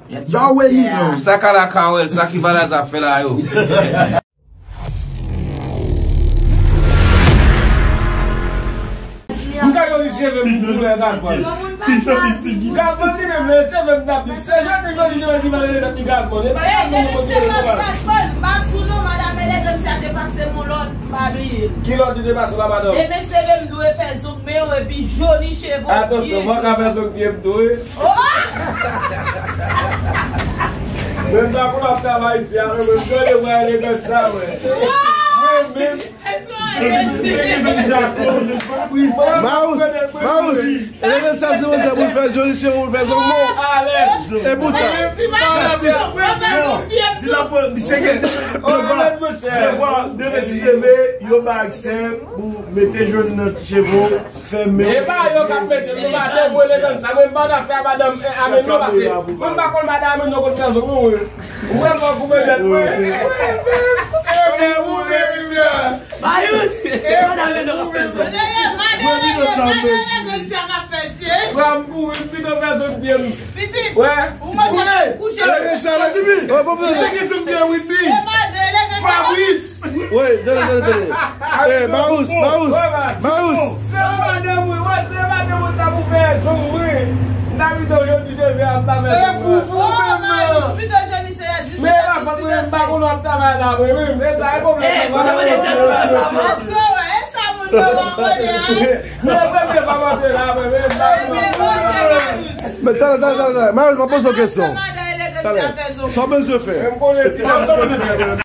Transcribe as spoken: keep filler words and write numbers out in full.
Y'all waiting on. Sa ka la ka wè l, sa ki bala zafè la yo. M ka joli cheve m pou koulè Gazman. Gazman li menm, le cheve m t ap di. Se jodi joli cheve ki vale le tèt li Gazman. E pa Gazman nou kontinye konprann. Gazman, m pa sou non, madanm Eleganza te pase m yon lòd, m pa bliye. Ki lòd li te pase la, madanm? Demen se menm dwe fè zong men yo epi joli cheve w. Atansyon, m ka fè zong pye m tou, wi. Oh! Men m pa konn ap travay isi a, men mwen jodi mwen ale nan sa, mwen. Mwen menm. Maus, Maus, e lè sa di konsa pou l fè joli cheve, pou l fè zong men. E poutan. Di la pou misye gen devwa, devwa, devwa, si leve, yo ba aksè pou mete joli nan ti cheve w. Fèmen. E pa yo k ap mete m, nou pa te mwen levann sa. Mwen m pa ka fè a madanm, eh, a menm yo pase. Mwen m pa konn madanm nou konn fè zong mwen. Ou wè m pa koupe tèt mwen. Mayous! Madanm nou k ap fè zong. Frè m kouri, m pito fè zong pye m. Pitit, ou mande kouche. Fabrice! Wi, tande, tande, tande. Eh, Maus, Maus, Maus. Se yon madanm, wi, wè, se yon madanm, wi, ta pou fè zong, wi. N a vide jodi cheve a, m pa fè zong. E fou, fou, menm, non. Men e pa fòt mwen, m pa konn w ap travay la, mwen, wi. E sa, e pwoblèm. Eh, mwen, mwen, mwen, mwen, mwen. Paske, wè, e sa moun yo wè, wè, a. Men, mwen, mwen, pa monte la, mwen, mwen, m pa konn w ap travay la. Men, talè, talè, talè, talè. Maus, m ap poze w kesyon. Talè. Sa w bezwen fè?